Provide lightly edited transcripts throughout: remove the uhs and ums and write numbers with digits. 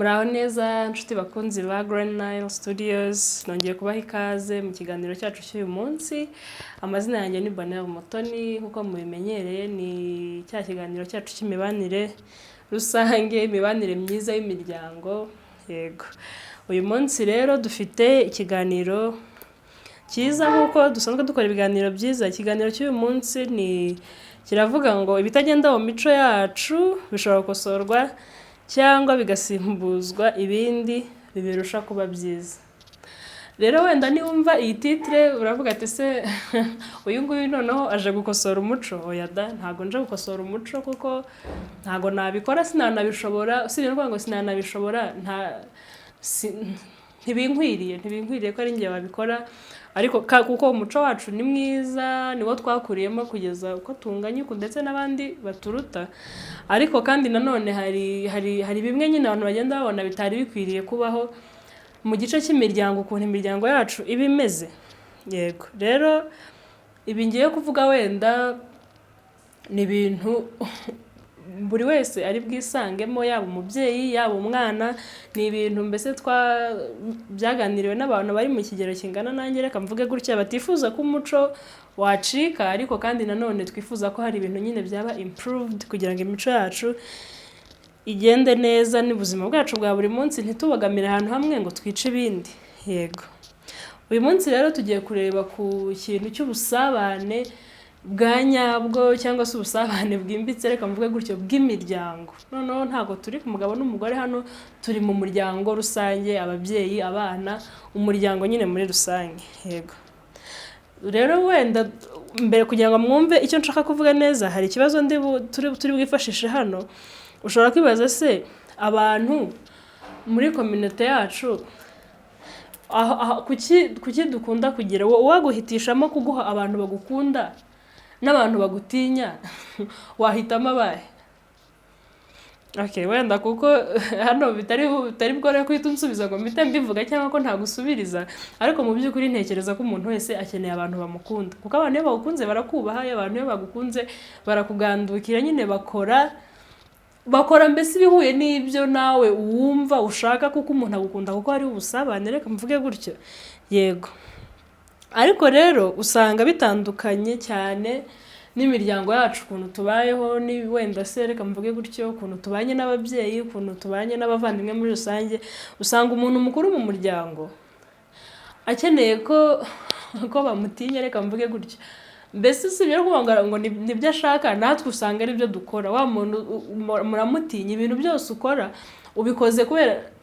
Muraho neza nshuti bakunzi ba Grand Nile Studios, nongeye kubaha ikaze mu kiganiro cyacu cy'uyu munsi. Amazina yanjye ni Bonheur Mutoni, nk'uko mubimenyereye ni cya kiganiro cyacu cy'imibanire rusange, imibanire myiza y'imiryango. Yego, uyu munsi rero dufite ikiganiro cyiza nk'uko dusanzwe dukora ibiganiro byiza. Ikiganiro cy'uyu munsi ni kiravuga ngo ibitagenda mu mico yacu bishobora gukosorwa cyangwa bigasimbuzwa ibindi bibirusha kuba byiza. Rero wenda niwumva iyi titre uravuga ati: "Se uyu nguyu noneho aje gukosora umuco?" Oya da, ntabwo nje gukosora umuco kuko ntabwo nabikora, sinanabishobora. Usibye no kuvuga ngo sinanabishobora, nta ntibinkwiriye ko ari njye wabikora, ariko kuko umuco wacu ni mwiza, niwo twakuriyemo kugeza uko tunganya uku ndetse n'abandi baturuta. Ariko kandi nanone hari bimwe nyine abantu bagenda babona bitari bikwiriye kubaho mu gice cy'imiryango, ukuntu imiryango yacu iba imeze. Yego, rero ibi ngiye kuvuga wenda ni ibintu buri wese ari bwisangemo, yaba umubyeyi, yaba umwana. Ni ibintu mbese twa byaganiriwe n'abantu bari mu kigero kingana nanjye, reka mvuge gutya, batifuza ko umuco wacika, ariko kandi nanone twifuza ko hari ibintu nyine byaba improved kugira ngo imico yacu igende neza n'ubuzima bwacu bwa buri munsi, ntitubogamire ahantu hamwe ngo twice ibindi. Yego, uyu munsi rero tugiye kureba ku kintu cy'ubusabane bwa nyabwo cyangwa se ubusabane bwimbitse, reka mvuge gutyo, bw'imiryango. Noneho ntabwo turi ku mugabo n'umugore hano, turi mu muryango rusange, ababyeyi, abana, umuryango nyine muri rusange. Yego, rero wenda mbere kugira ngo mwumve icyo nshaka kuvuga neza, hari ikibazo ndi turi bwifashishe hano. Ushobora kwibaza: se abantu muri communauté yacu kuki dukunda kugira uwaguhitishamo kuguha abantu bagukunda n'abantu bagutinya, wahitamo abahe? Okay, wenda kuko hano bitari bworohe guhita unsubiza ngo mpite mbivuga cyangwa ko ntagusubiriza, ariko mu by'ukuri ntekereza ko umuntu wese akeneye abantu bamukunda, kuko abantu iyo bagukunze barakubaha, iyo abantu iyo bagukunze barakugandukira nyine, bakora mbese ibihuye n'ibyo nawe wumva ushaka, kuko umuntu agukunda kuko hari ubusabane, reka mvuge gutyo. Yego, ariko rero usanga bitandukanye cyane n'imiryango yacu, ukuntu tubayeho, ni wenda se reka mvuge gutyo, ukuntu tubanye n'ababyeyi, ukuntu tubanye n'abavandimwe muri rusange. Usanga umuntu mukuru mu muryango akeneye ko bamutinya, reka mvuge gutyo. Mbese usibye no kuvuga ngo nibyo ashaka, natwe usanga aribyo dukora. Wa muntu muramutinya, ibintu byose ukora ubikoze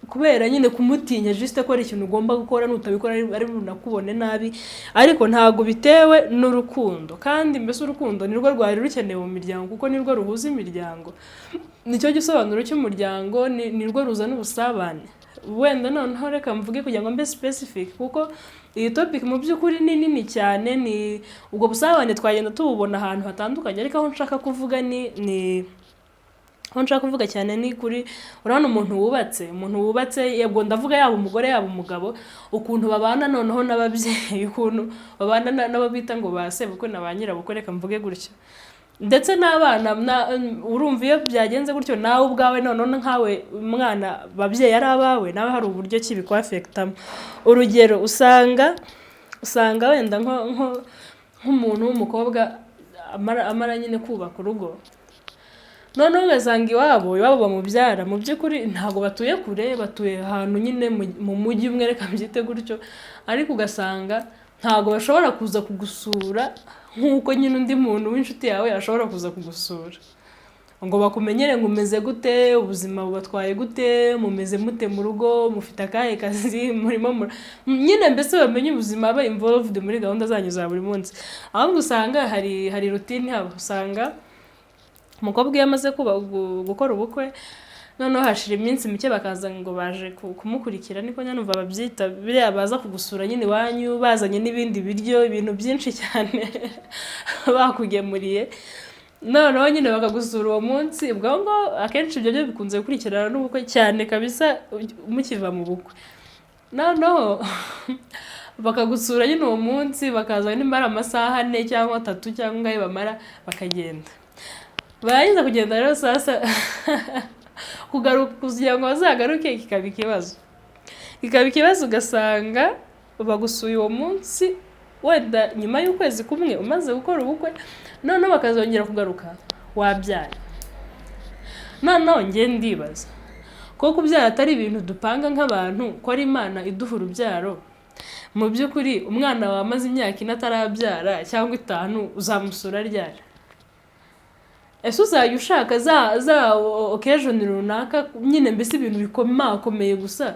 kubera nyine kumutinya, juste ko ari ikintu ugomba gukora, nutabikora ari bunakubone nabi, ariko ntabwo bitewe n'urukundo. Kandi mbese urukundo nirwo rwari rukenewe mu miryango, kuko nirwo ruhuza imiryango, nicyo gisobanuro cy'umuryango, nirwo ruzana ubusabane. Wenda noneho reka mvuge kugira ngo mbe specific, kuko iyi topic mu by'ukuri ni nini cyane. Ni ubwo busabane twagenda tububona ahantu hatandukanye, ariko aho nshaka kuvuga cyane ni kuri, urabona umuntu wubatse, yego ndavuga yaba umugore, yaba umugabo, ukuntu babana noneho n'ababyeyi, ukuntu babana n'abo bita ngo ba sebukwe na ba nyirabukwe, reka mvuge gutyo, ndetse n'abana. Urumva iyo byagenze gutyo, nawe ubwawe noneho nkawe umwana, ababyeyi ari abawe, nawe hari uburyo ki bikwaffectamo. Urugero, usanga wenda nk'umuntu w'umukobwa amara nyine kubaka urugo, noneho ugasanga iwabo bamubyara mu by'ukuri ntabwo batuye kure, batuye ahantu nyine mu mujyi umwe, reka mbyite gutyo, ariko ugasanga ntabwo bashobora kuza kugusura nk'uko nyine undi muntu w'inshuti yawe ashobora kuza kugusura ngo bakumenyere ngo umeze gute, ubuzima bubatwaye gute, mumeze mute mu rugo, mufite akahe kazi murimo, nyine mbese bamenye ubuzima, ba involved muri gahunda zanyu za buri munsi. Ahubwo usanga hari routine haba, usanga umukobwa iyo amaze gukora ubukwe, noneho hashira iminsi mike bakaza ngo baje kumukurikira, niko nyine babyita biriya, baza kugusura nyine iwanyu bazanye n'ibindi biryo, ibintu byinshi cyane bakugemuriye, noneho nyine bakagusura uwo munsi. Ubwo ngo akenshi ibyo byo bikunze gukurikirana n'ubukwe cyane kabisa, mukiva mu bukwe noneho bakagusura nyine uwo munsi, bakaza nimba ari amasaha 4 cyangwa 3 cyangwa ayo bamara, bakagenda. Barangiza kugenda rero, sasa Kugaruka, kugira ngo bazagaruke kikaba ikibazo, kikaba ikibazo. Ugasanga bagusuye uwo munsi, wenda nyuma y'ukwezi kumwe umaze gukora ubukwe, noneho bakazongera kugaruka wabyaye. Noneho njye ndibaza ko kubyara atari ibintu dupanga nk'abantu, ko ari Imana iduha urubyaro. Mu by'ukuri, umwana wawe amaze imyaka 4 atarabyara cyangwa 5, uzamusura ryari? Ese uzajya ushaka za occasion runaka nyine, mbese ibintu bikomakomeye gusa,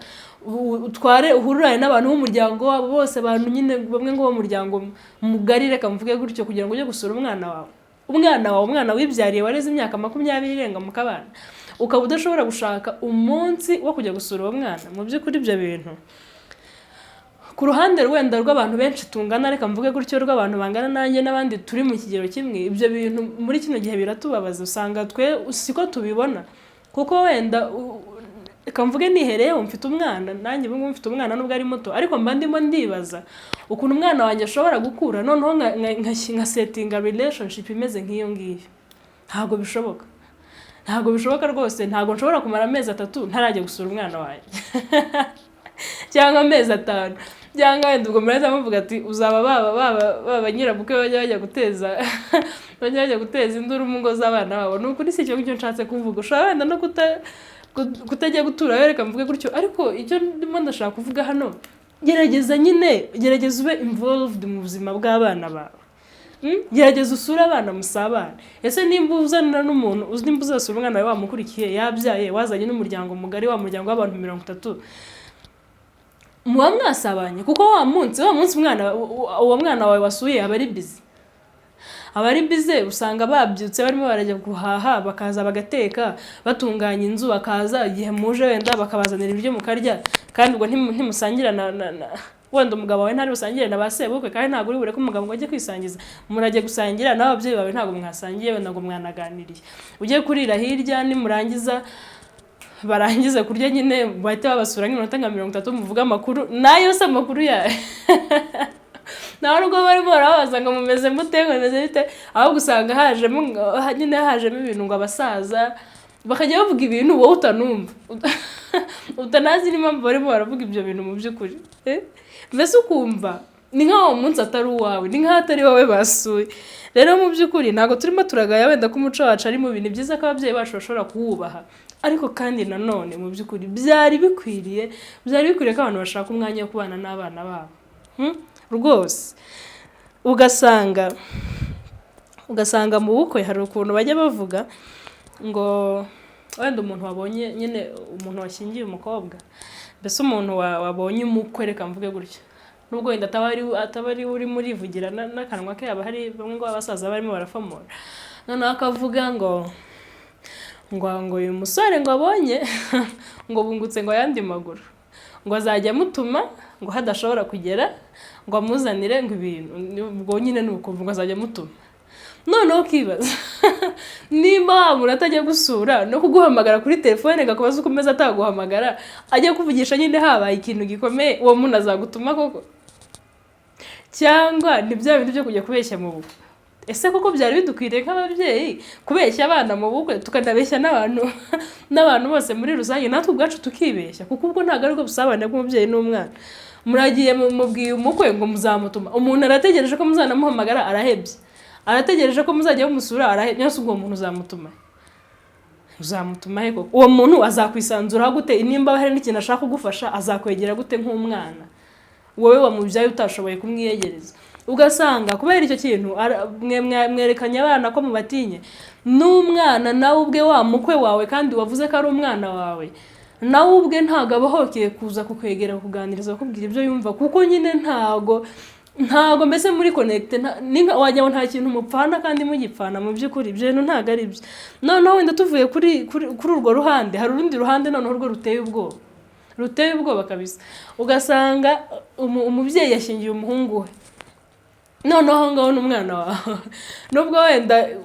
utware uhururane n'abantu b'umuryango wabo bose, abantu nyine bamwe ngo b'umuryango mugari, reka mvuge gutyo, kugira ngo ujye gusura umwana wawe, umwana wawe, umwana wibyariye, wareze imyaka 20 irenga mu kabana, ukaba udashobora gushaka umunsi wo kujya gusura uwo mwana? Mu by'ukuri, ibyo bintu ku ruhande wenda rw'abantu benshi tungana, reka mvuge gutyo, rw'abantu bangana nanjye n'abandi turi mu kigero kimwe, ibyo bintu muri kino gihe biratubabaza. Usanga twe siko tubibona, kuko wenda reka mvuge nihereyeho, mfite umwana nanjye ubu ngubu, mfite umwana nubwo ari muto, ariko mba ndimo ndibaza ukuntu umwana wanjye ashobora gukura, noneho nkasettinga relationship imeze nk'iyo ngiyo. Ntabwo bishoboka, ntabwo bishoboka rwose. Ntabwo nshobora kumara amezi 3 ntarajya gusura umwana wanjye, cyangwa amezi 5, cyangwa wenda ubwo murahita muvuga ati uzaba baba nyirabukwe bajya bajya guteza induru mu ngo z'abana babo. Ni ukuri, si icyo ngicyo nshatse kuvuga. Ushobora wenda no kutajya guturayo, reka mvuge gutyo, ariko icyo ndimo ndashaka kuvuga hano, gerageza nyine, gerageza ube involved mu buzima bw'abana bawe. Gerageza usure abana, musabane. Ese nimba uzanira n'umuntu, nimba uzasura umwana wawe wamukurikiye yabyaye, wazanye n'umuryango mugari, wa muryango w'abantu 30, muba mwasabanye? Kuko wa munsi umwana, uwo mwana wawe wasuye aba ari busy, aba ari busy. Usanga babyutse barimo barajya guhaha, bakaza bagateka, batunganya inzu, bakaza igihe muje wenda bakabazanira ibiryo mukarya, kandi ubwo ntimusangira na wenda umugabo wawe, ntari busangire na ba sebukwe, kandi ntabwo uri bureke umugabo ngo ajye kwisangiza. Murajya gusangira n'ababyeyi bawe, ntabwo mwasangiye wenda ngo mwanaganiriye. Ujye kurira hirya, nimurangiza, barangiza kurya nyine, bahite babasura nk'iminota nka 30, muvuge amakuru. Nayo se amakuru yayo? Nawe nubwo barimo barababaza ngo mumeze mute, ngo mumeze bite, ahubwo usanga hajemo nyine, hajemo ibintu ngo abasaza bakajya bavuga ibintu wowe utanumva, utanazi n'impamvu barimo baravuga ibyo bintu mu by'ukuri. Mbese ukumva ni nk'aho uwo munsi atari uwawe, ni nk'aho atari wowe basuye. Rero mu by'ukuri ntabwo turimo turagaya wenda ko umuco wacu ari mubi. Ni byiza ko ababyeyi bacu bashobora kuwubaha, ariko kandi nanone mu by'ukuri byari bikwiriye ko abantu bashaka umwanya wo kubana n'abana babo. Rwose ugasanga mu bukwe hari ukuntu bajya bavuga ngo wenda umuntu wabonye nyine, umuntu washyingiye umukobwa, mbese umuntu wabonye umukwe, reka mvuge gutya, nubwo wenda ataba ari urimo urivugira n'akanwa ke, haba hari bamwe ngo abasaza barimo barafomora, noneho akavuga ngo uyu musore ngo abonye ngo bungutse ngo ayandi maguru, ngo azajya amutuma ngo hadashobora kugera, ngo amuzanire ngo ibintu. Ubwo nyine ni ukumva ngo azajya amutuma. Noneho ukibaza nimba wa muntu atajya gusura no kuguhamagara kuri telefone ngo akubaze uko umeze, ataguhamagara, ajya kuvugisha nyine habaye ikintu gikomeye, uwo muntu azagutuma koko? Cyangwa ni bya bintu byo kujya kubeshya mu bukwe? Ese koko byari bidukwiriye nk'ababyeyi kubeshya abana mu bukwe, tukanabeshya n'abantu bose muri rusange, natwe ubwacu tukibeshya? Kuko ubwo ntabwo ari bwo busabane bw'umubyeyi n'umwana. Muragiye mubwiye umukwe ngo muzamutuma, umuntu arategereje ko muzanamuhamagara, arahebye, arategereje ko muzajya mumusura, arahebye. Ese ubwo muntu uzamutuma, uzamutuma he koko? Uwo muntu azakwisanzuraho gute? Nimba hari n'ikintu ashaka kugufasha, azakwegera gute nk'umwana wowe wamubyaye utashoboye kumwiyegereza? Ugasanga kubera icyo kintu mwerekanye abana ko mubatinye, n'umwana nawe ubwe, wa mukwe wawe kandi wavuze ko ari umwana wawe, nawe ubwe ntabwo aba ahokeye kuza kukwegera, kukuganiriza, kukubwira ibyo yumva, kuko nyine ntago mbese muri connecté, wagira ngo nta kintu mupfana kandi mugipfana. Mu by'ukuri ibyo bintu ntabwo ari byo. Noneho wenda tuvuye kuri urwo ruhande, hari urundi ruhande noneho rwo ruteye ubwoba, ruteye ubwoba kabisa. Ugasanga umubyeyi yashyingiye umuhungu we, noneho aho ngaho n'umwana wawe, nubwo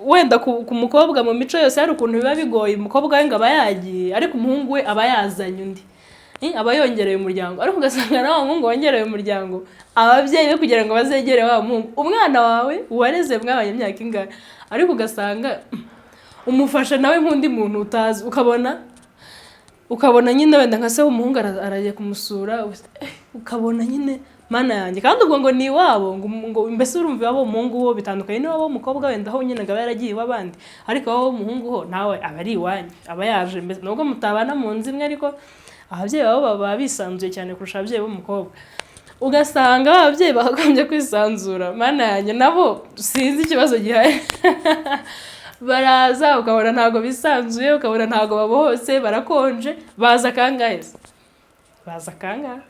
wenda ku mukobwa mu mico yose hari ukuntu biba bigoye, umukobwa we ngo aba yagiye, ariko umuhungu we aba yazanye undi, aba yongereye umuryango. Ariko ugasanga nawe muhungu wongereye umuryango, ababyeyi be kugira ngo bazegere wa muhungu, umwana wawe wareze, mwabanye imyaka ingahe, ariko ugasanga umufasha nawe nk'undi muntu utazi, ukabona Ukabona nyine wenda nka se w'umuhungu aragiye kumusura, ukabona nyine Mana yanjye, kandi ubwo ngo ni iwabo, ngo mbese urumva iwabo w'umuhungu wo bitandukanye n'iwabo w'umukobwa, wenda aho nyine aba yaragiye iw'abandi, ariko iwabo w'umuhungu ho nawe aba ari iwanyu, aba yaje mbese, nubwo mutabana mu nzu imwe, ariko ababyeyi babo baba bisanzuye cyane kurusha ababyeyi b'umukobwa. Ugasanga ababyeyi bakagombye kwisanzura, Mana yanjye, nabo sinzi ikibazo gihari, baraza ukabona ntabwo bisanzuye, ukabona ntabwo babohotse, barakonje. Baza kangahe se? Baza kangahe?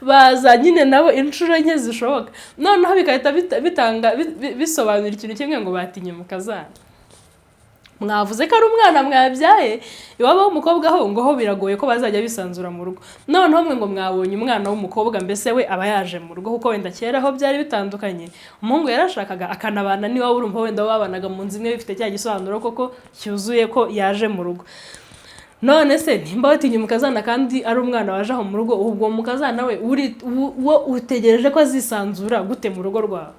Baza nyine nabo inshuro nke zishoboka. Noneho bigahita bitanga bisobanura ikintu kimwe, ngo batinye mukazana. Mwavuze ko ari umwana mwabyaye, iwabo w'umukobwa ho ngo ho biragoye ko bazajya bisanzura mu rugo. Noneho mwe ngo mwabonye umwana w'umukobwa, mbese we aba yaje mu rugo, kuko wenda kera ho byari bitandukanye, umuhungu yarashakaga akanabana n'iwabo, urumva wenda babanaga mu nzu imwe, bifite cya gisobanuro koko cyuzuye ko yaje mu rugo. None se nimba batinya umukazana kandi ari umwana waje aho mu rugo, ubwo mukazana we uri wo utegereje ko azisanzura gute mu rugo rwawe?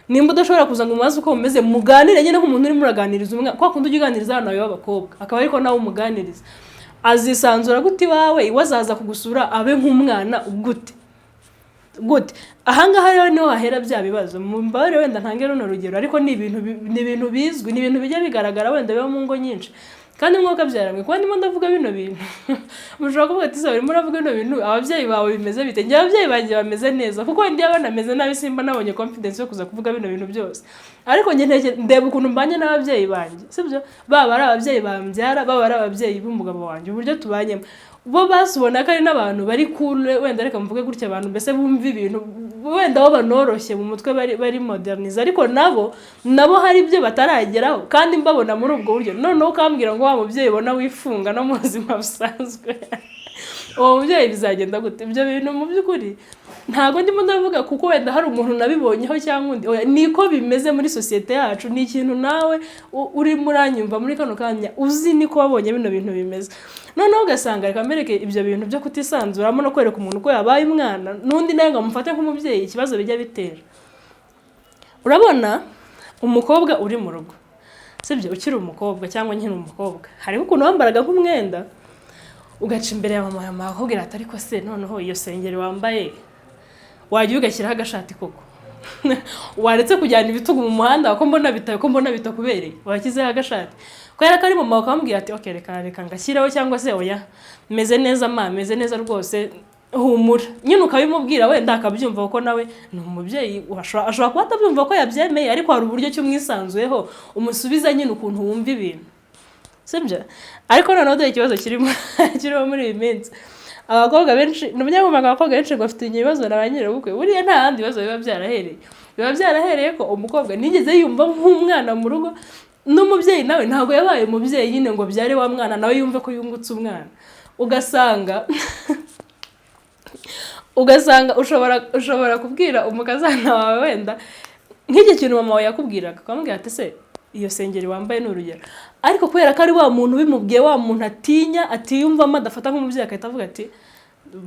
Nimba udashobora kuza ngo umubaze uko mumeze, muganire nyine nk'umuntu urimo uraganiriza umwana, kwa kundi ujya uganiriza abana bawe b'abakobwa, akaba ariko nawe umuganiriza, azisanzura gute iwawe? Iwe azaza kugusura abe nk'umwana gute? Gute? Ahangaha rero niho hahera bya bibazo. Mumbabarire wenda ntange runo rugero, ariko ni ibintu bizwi, ni ibintu bijya bigaragara, wenda biba mu ngo nyinshi. Kandi mwuka byaramwe kuba ndimo ndavuga bino bintu, mushobora kuvuga ati: "Se urimo uravuga bino bintu, ababyeyi bawe bimeze bite?" Njye ababyeyi banjye bameze neza, kuko wenda iyo banameze nabi simba nabonye confidence yo kuza kuvuga bino bintu byose. Ariko njye ndeba ukuntu mbanye n'ababyeyi banjye, sibyo? Baba ari ababyeyi bambyara, baba ari ababyeyi b'umugabo wanjye, uburyo tubanyemo, bo basi ubona ko ari n'abantu bari cool, wenda reka mvuge gutya, abantu mbese bumva ibintu, wenda bo banoroshye mu mutwe, bari modernize, ariko nabo hari ibyo batarageraho. Kandi mbabona muri ubwo buryo, noneho ukambwira ngo wa mubyeyi ubona wifunga no mu buzima busanzwe, uwo mubyeyi bizagenda gute? Ibyo bintu mu by'ukuri ntabwo ndimo ndavuga kuko wenda hari umuntu nabibonyeho cyangwa undi. Oya, niko bimeze muri sosiyete yacu. Ni ikintu nawe urimo uranyumva muri kano kanya uzi, niko wabonye bino bintu bimeze. Noneho ugasanga, reka mbereke ibyo bintu byo kutisanzuramo no kwereka umuntu ko yabaye umwana, n'undi nawe ngo amufate nk'umubyeyi, ikibazo bijya bitera. Urabona umukobwa uri mu rugo, sibyo? Ukiri umukobwa cyangwa nkiri umukobwa, hariho ukuntu wambaraga nk'umwenda, ugaca imbere ya mama, mama akakubwira ati: "Ariko se noneho iyo sengeri wambaye, wajya ugashyiraho agashati koko? Waretse kujyana ibitugu mu muhanda, ko mbona bitakubereye, washyizeho agashati?" Kubera ko ari mama, bakamubwira ati: "Ok, reka reka ngashyiraho," cyangwa se: "Oya, meze neza ma, meze neza rwose, humura." Nyine ukabimubwira, wenda akabyumva, kuko nawe ni umubyeyi, ashobora kuba atabyumva ko yabyemeye, ariko hari uburyo ki umwisanzuyeho, umusubiza nyine ukuntu wumva ibintu, sibyo? Ariko noneho dore ikibazo kirimo muri iyi minsi. Abakobwa benshi, ni umunyamahanga, abakobwa benshi ngo bafite ibibazo na ba nyirabukwe. Buriya nta handi ibibazo biba byarahereye, biba byarahereye ko umukobwa nigeze yumva nk'umwana mu rugo, n'umubyeyi nawe ntabwo yabaye umubyeyi nyine ngo byare wa mwana, nawe yumve ko yungutse umwana. Ugasanga ushobora kubwira umukazana wawe wenda nk'icyo kintu mama wawe yakubwiraga, ukamubwira ati: "Se iyo sengeri wambaye?" Ni urugero. Ariko kubera ko ari wa muntu ubimubwiye, wa muntu atinya, atiyumvamo, adafata nk'umubyeyi, agahita avuga ati: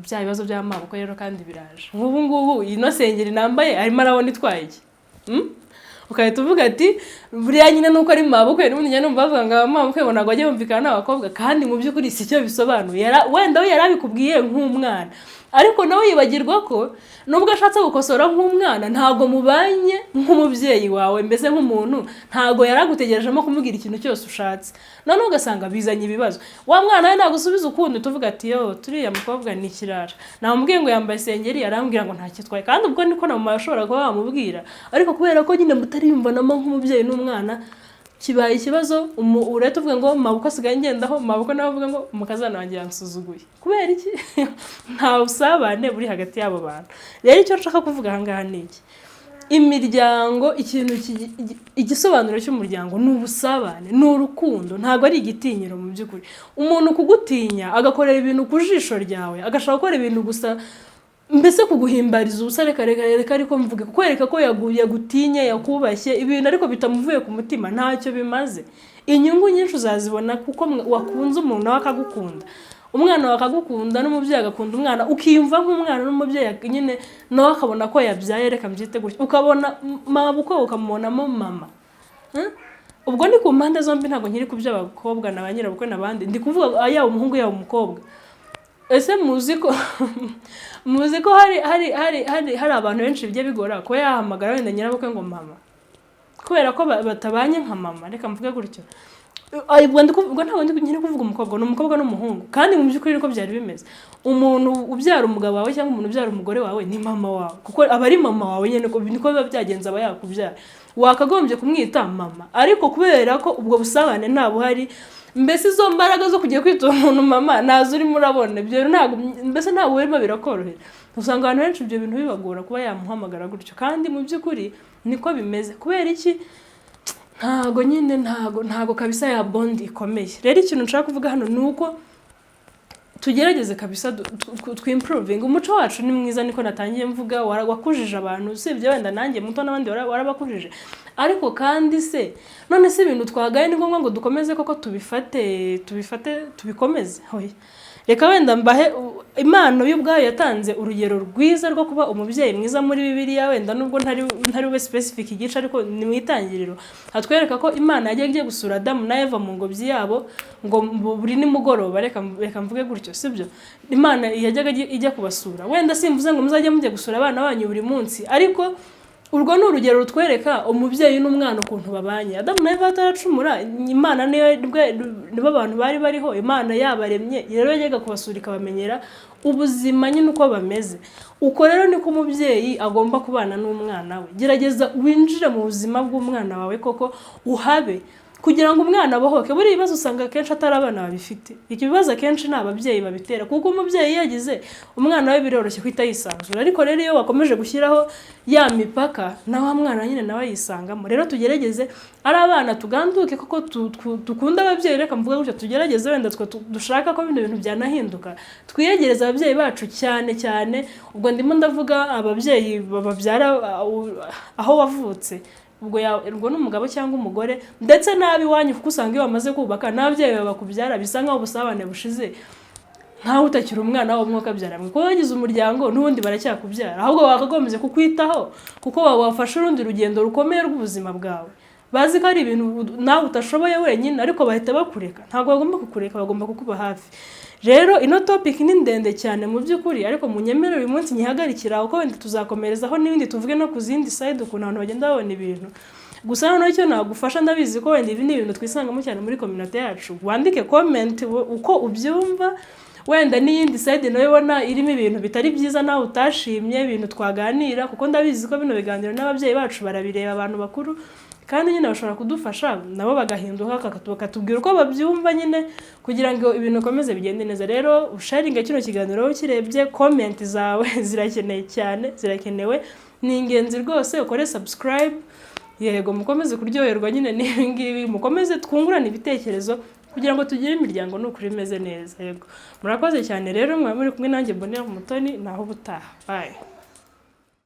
"Bya bibazo by'amaboko rero kandi biraje. Nk'ubu ngubu ino sengeri nambaye arimo arabona itwaye iki?" Ugahita uvuga ati: "Buriya nyine nuko ari mabukwe." N'ubundi njya numva bavuga ngo abamabukwe ngo ntabwo bajya bumvikana n'abakobwa, kandi mu by'ukuri si cyo bisobanuye. Wenda we yari abikubwiye nk'umwana, ariko nawe yibagirwa ko nubwo ashatse gukosora nk'umwana, ntabwo mubanye nk'umubyeyi wawe, mbese nk'umuntu ntabwo yari agutegerejemo kumubwira ikintu cyose ushatse. Noneho ugasanga bizanye ibibazo. Wa mwana we nagusubiza ukundi, tuvuga ati: "Yo, turiya mukobwa ni ikirara, namubwiye ngo yambaye isengeri, arambwira ngo ntakitwaye." Kandi ubwo niko na mama yashobora kuba wamubwira, ariko kubera ko nyine mutariyumvanamo nk'umubyeyi n'umwana, kibaye ikibazo. Urahita uvuga ngo mabukwe asigaye ngendaho, mabukwe nawe avuga ngo umukazana wanjye yansuzuguye. Kubera iki? Nta busabane buri hagati y'abo bantu. Rero icyo nshaka kuvuga aha ngaha ni iki: imiryango, ikintu igisobanuro cy'umuryango ni ubusabane, ni urukundo, ntabwo ari igitinyiro. Mu by'ukuri umuntu kugutinya, agakorera ibintu ku jisho ryawe, agashaka gukora ibintu gusa mbese kuguhimbariza ubusa, reka reka reka ariko mvuge, kukwereka ko yagutinye, yakubashye, ibintu ariko bitamuvuye ku mutima, ntacyo bimaze. Inyungu nyinshi uzazibona kuko wakunze umuntu, nawe akagukunda, umwana wawe akagukunda, n'umubyeyi agakunda umwana, ukiyumva nk'umwana, n'umubyeyi nyine nawe akabona ko yabyaye, reka mbyite gutyo, ukabona mabukwe ukamubonamo mama. Ubwo ni ku mpande zombi, ntabwo nkiri ku by'abakobwa na ba nyirabukwe n'abandi, ndi kuvuga yaba umuhungu, yaba umukobwa. Ese muzi ko hari abantu benshi bijya bigora kuba yahamagara wenda nyirabukwe ngo mama, kubera ko batabanye nka mama? Reka mvuge gutyo. Ubwo ntabwo ndi nyine kuvuga umukobwa, ni umukobwa n'umuhungu. Kandi mu by'ukuri niko byari bimeze. Umuntu ubyara umugabo wawe cyangwa umuntu ubyara umugore wawe ni mama wawe, kuko aba ari mama wawe nyine, niko biba byagenze, aba yakubyara, wakagombye kumwita mama. Ariko kubera ko ubwo busabane nta buhari, mbese izo mbaraga zo kujya kwita uwo muntu mama ntazo urimo urabona. Ibyo bintu ntabwo, mbese ntabwo birimo birakorohera. Usanga abantu benshi ibyo bintu bibagora kuba yamuhamagara gutyo, kandi mu by'ukuri niko bimeze. Kubera iki? Ntago nyine, ntago kabisa ya bond ikomeye. Rero ikintu nshaka kuvuga hano ni uko tugerageze kabisa twimprovinge umuco wacu. Ni mwiza, niko natangiye mvuga, wakujije abantu, usibye wenda nanjye muto n'abandi warabakujije. Ariko kandi se none se ibintu twagaye ni ngombwa ngo dukomeze koko tubifate tubikomeze? Oya. Reka wenda mbahe Imana yo ubwayo yatanze urugero rwiza rwo kuba umubyeyi mwiza muri Bibiliya. Wenda nubwo ntari bube specific igice, ariko ni mu Itangiriro, hatwereka ko Imana yagiye igiye gusura Adamu na Eva mu ngobyi yabo ngo buri nimugoroba. Reka mvuge gutyo, sibyo? Imana yajyaga ijya kubasura. Wenda simvuze ngo muzajye mujya gusura abana banyu buri munsi, ariko urwo ni urugero rutwereka umubyeyi n'umwana ukuntu babanye. Adamu na Eva bataracumura, Imana niyo nibo abantu bari bariho, Imana yabaremye. Rero yajyaga kubasura ikabamenyera ubuzima nyine uko bameze. Uko rero niko umubyeyi agomba kubana n'umwana we. Gerageza winjire mu buzima bw'umwana wawe koko, uhabe kugira ngo umwana abohoke. Buriya ibibazo usanga akenshi atari abana babifite, iki bibazo akenshi ni ababyeyi babitera, kuko umubyeyi iyo yagize umwana we biroroshye guhita yisanzura. Ariko rero iyo wakomeje gushyiraho ya mipaka, na wa mwana nyine nawe yisangamo. Rero tugerageze, ari abana tuganduke koko, dukunde ababyeyi, reka mvuge gutyo. Tugerageze wenda twe dushaka ko bino bintu byanahinduka, twiyegereze ababyeyi bacu cyane cyane. Ubwo ndimo ndavuga ababyeyi babyara aho wavutse, ubwo ni umugabo cyangwa umugore, ndetse n'ab'iwanyu, kuko usanga iyo bamaze kubaka n'ababyeyi bawe bakubyara bisa nk'aho ubusabane bushize, nkaho utakiri umwana wabo mwuka mwe, kuko wagize umuryango n'ubundi baracyakubyara. Ahubwo bakagombye kukwitaho, kuko wafashe urundi rugendo rukomeye rw'ubuzima bwawe, bazi ko ari ibintu nawe utashoboye wenyine, ariko bahita bakureka. Ntabwo bagomba kukureka, bagomba kukuba hafi. Rero ino topic ni ndende cyane mu by'ukuri, ariko munyemerere uyu munsi nyihagarikira, kuko wenda tuzakomerezaho n'ibindi, tuvuge no ku zindi side ukuntu abantu bagenda babona ibintu. Gusa noneho icyo nagufasha, ndabizi ko wenda ibi ni ibintu twisangamo cyane muri community yacu, wandike comment uko ubyumva, wenda n'iyindi side nayo ubona irimo ibintu bitari byiza nawe utashimye, ibintu twaganira, kuko ndabizi ko bino biganiro n'ababyeyi bacu barabireba, abantu bakuru, kandi nyine bashobora kudufasha nabo bagahinduka, bakatubwira uko babyumva nyine, kugira ngo ibintu bikomeze bigende neza. Rero usharinge kino kiganiro ukirebye, comment zawe zirakeneye cyane, zirakenewe, ni ingenzi rwose. Ukore subscribe. Yego, mukomeze kuryoherwa nyine n'ibi ngibi, mukomeze twungurane ibitekerezo kugira ngo tugire imiryango ni ukuri imeze neza. Yego, murakoze cyane. Rero mwaba muri kumwe nanjye Mbonera Umutoni, naho ubutaha, bye.